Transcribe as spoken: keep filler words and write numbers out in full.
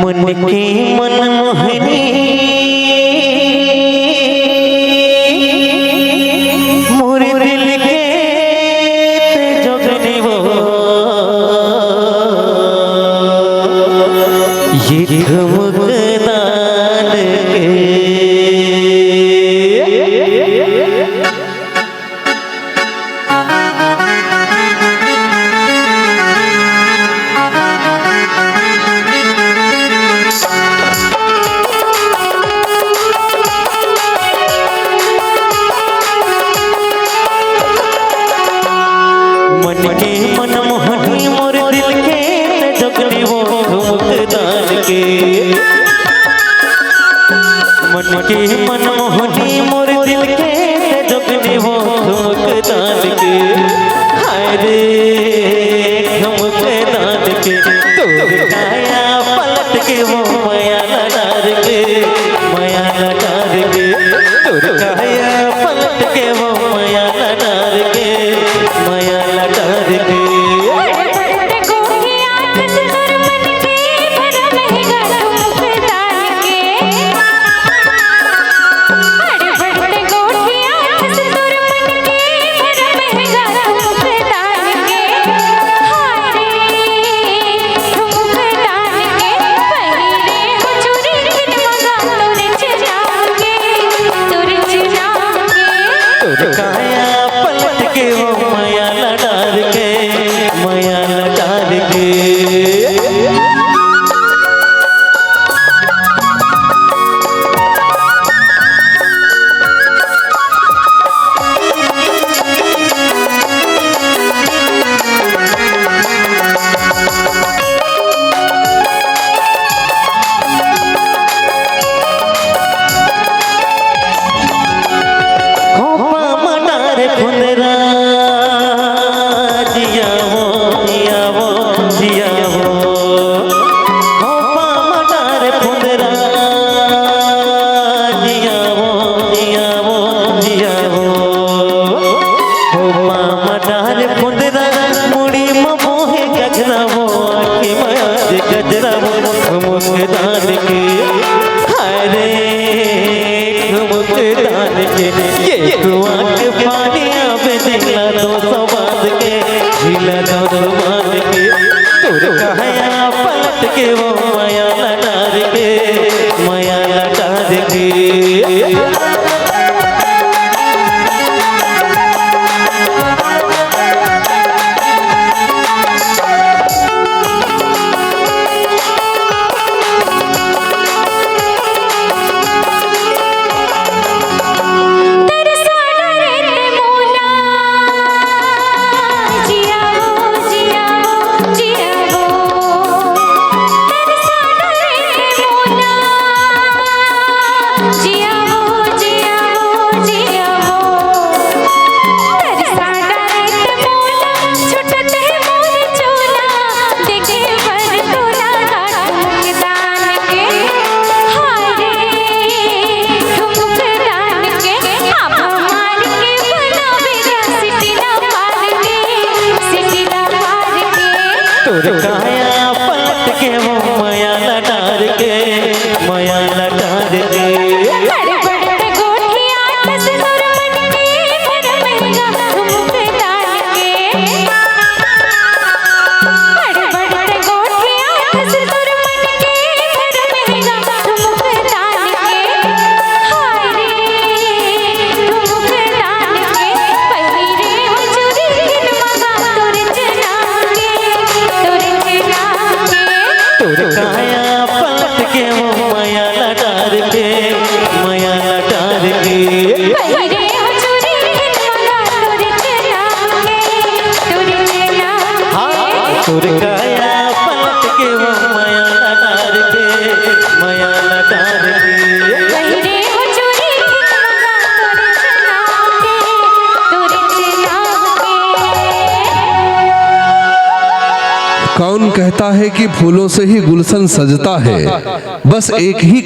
मन के मनमोहनी मोर दिल के ते जोगनी वो, ये ठुमकदान के। मन के मनमोहनी मोर दिल के ते जोगनी वो ठुमकदान के। मन के मनमोहनी मोर दिल के ते जोगनी वो ठुमकदान के। हाय रे ठुमकदान के, तोर काया पलट के वो मया ला डार के, मया ला डार के। तोर काया पलट के वो मया ला डार के, मया ला डार के। तोर काया पलट के वो मया ला डार के, मया ला डार के। खोपा मनार फुंदरा, जिया वो, जिया वो, जिया वो। खोपा मनार फुंदरा, जिया वो, जिया वो, जिया वो। खोपा मनार फुंदरा, मुड़ी म मोहे गजरा वो, आँखी म आज गजरा वो, ठुमकदान के। हाय रे ठुमकदान के, ये कुआं के पानी आवे, झीला दो सौ बांध के, झीला दो सौ बांध के। तोर काया पलट के वो मया ला डार के, मया ला डार के। तोर काया पलट के वो मया ला डार के, मया ला डार के। तोर काया पलट के वो मया ला डार के, मया ला डार के। हाँ, तोर काया पलट के वो मया ला डार के, मया ला डार के। कौन कहता है कि फूलों से ही गुलशन सजता है? बस एक ही